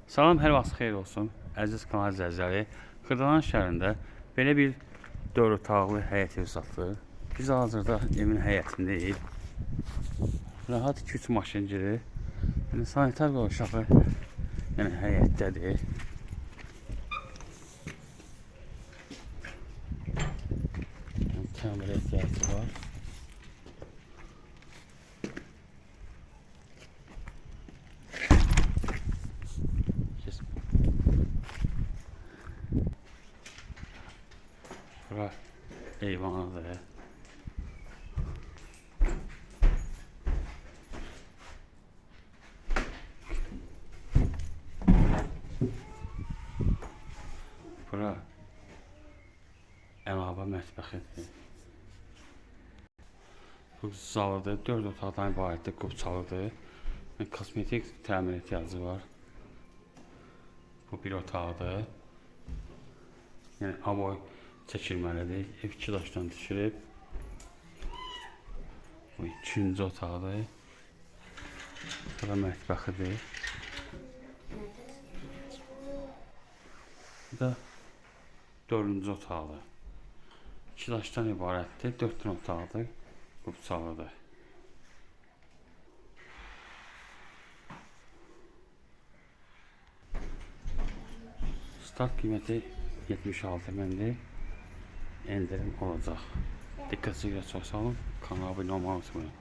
Salam, hər vaxt xeyir olsun. Əziz kanal izləyiciləri, Xırdalan şəhərində belə bir 4 otaqlı həyət evi satılır. Biz hazırda evin həyətindəyik. Rahat 2-3 maşın girir. Yəni sanitar qovşağı yəni həyətdədir. Yəni, təmirə ehtiyacı var. Bura eyvanıdır. Bura əlavə mətbəxidir. Bu zalıdır. 4 otaqdan ibarətdir, qubçalıdır. Yəni, kosmetik təmir ehtiyacı var. Bu bir otaqdır. Yəni aboy çəkilməlidir. Ev iki daşdan düşürüb. Bu ikinci otaqdır. Bura mətbəxidir. Bu da dördüncü otaqdır. İki daşdan ibarətdir. 4 dənə otaqdır. Qubçalıdır. Start qiyməti 76 mindir. Endirim olacaq. Diqqətinizə görə çox sağ olun. Kanala abunə olmağı unutmayın.